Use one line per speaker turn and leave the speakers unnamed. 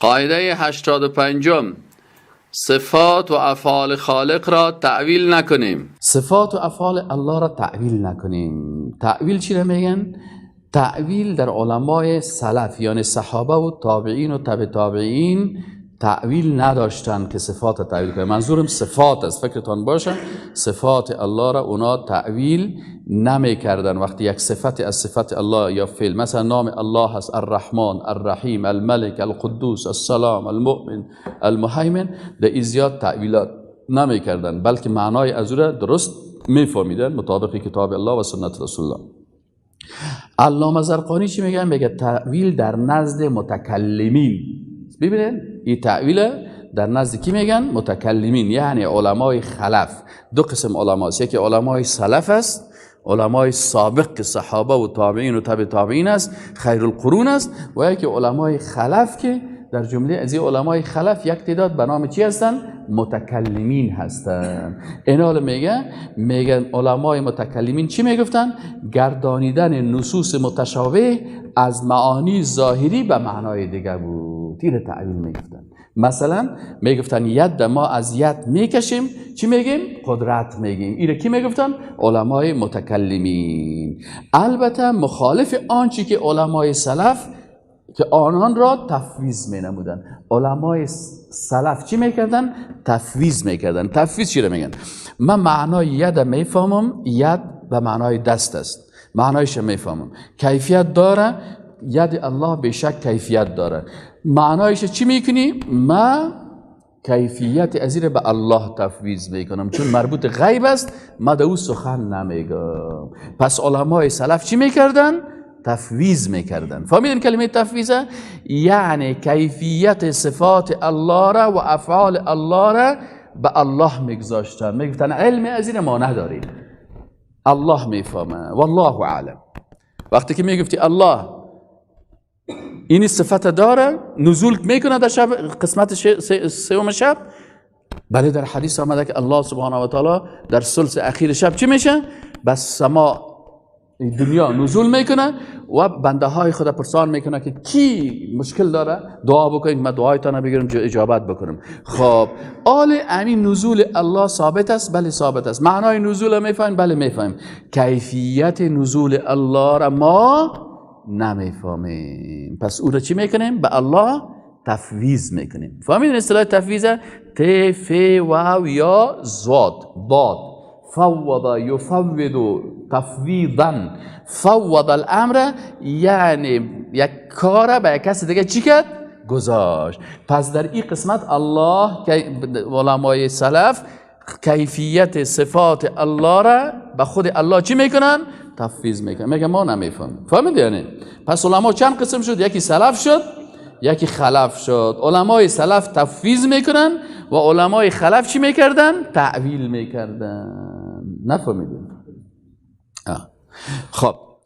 قاعده 85، صفات و افعال خالق را تأویل نکنیم. صفات و افعال الله را تأویل نکنیم. تأویل چی را میگن؟ تأویل در علمای سلف، یعنی صحابه و تابعین و تبع تابعین، تأویل نداشتن که صفات تأویل کنن. منظورم صفات است، فکرتان باشه، صفات الله را اونا تأویل نمیکردن. وقتی یک صفت از صفت الله یا فعل، مثلا نام الله هست الرحمن، الرحیم، الملک، القدوس، السلام، المؤمن، المهیمن، در این زیاد تأویلات نمیکردن، بلکه معنای از او را درست میفهمیدن مطابق کتاب الله و سنت رسول الله. علامه زرقانی چی میگن؟ میگه تأویل در نزد متکلمین. ببینید، این تأویل در نزد کی میگن؟ متکلمین، یعنی علمای خلف. دو قسم علما است: یکی علمای سلف است، علمای سابق که صحابه و تابعین و تبع تابعین است، خیر القرون است، و یکی علمای خلف که در جمله از این علمای خلف یک تعداد به نام چی هستن؟ متکلمین هستن. اینا میگه، میگن علمای متکلمین چی میگفتن؟ گردانیدن نصوص متشابه از معانی ظاهری به معنای دیگه بود. این تأویل میگفتن. مثلا میگفتن ید، ما از ید میکشیم، چی میگیم؟ قدرت میگیم. ایره کی میگفتن؟ علمای متکلمین. البته مخالف آنچه که علمای سلف که آنان را تفویض می نمودن. علمای سلف چی میکردن؟ تفویض میکردن. تفویض چی رو میگن؟ من معنای ید میفهمم، ید به معنای دست است، معنایش میفهمم، کیفیت داره. ید الله بی‌شک کیفیت داره. معنایش چی میکنی؟ ما کیفیت از به الله تفویض میکنم، چون مربوط غیب است، ما در او سخن نمیگم. پس علمای سلف چی میکردن؟ تفویض میکردن. فهمیدین کلمه تفویضه؟ یعنی کیفیت صفات الله را و افعال الله را به الله میگذاشتن، میگفتن علم از این ما نداریم، الله میفهمه، والله اعلم. وقتی که میگفتی الله این صفت داره، نزول میکنه در شب، قسمت سوم شب، بله، در حدیث آمده که الله سبحانه و تعالی در ثلث اخیر شب چی میشه؟ بس سما دنیا نزول میکنه و بنده های خود پرسان میکنه که کی مشکل داره، دعا بکنید، من دعایتان بگیرم، اجابت بکنم. خب، آل امین نزول الله ثابت است؟ بله، ثابت است. معنای نزول میفهمیم؟ بله، میفهمیم. کیفیت نزول الله را ما نمیفهمیم. پس او را چی میکنیم؟ به الله تفویض میکنیم. فهمیدین اصطلاح تفویض؟ ت ف واو یا ضاد ضاد، فوض یفوض تفویضا. فوض الامر، یعنی یک کار به یک کس دیگه چی کرد؟ گذاشت. پس در این قسمت الله، علمای سلف کیفیت صفات الله را به خود الله چی میکنن؟ تفویض میکنن. میگه ما نمیفهمیم. فهمید؟ یعنی پس علما چند قسم شد؟ یکی سلف شد، یکی خلف شد. علمای سلف تفویض میکنن و علمای خلف چی میکردن؟ تأویل میکردن. نفهمیدین؟ خب.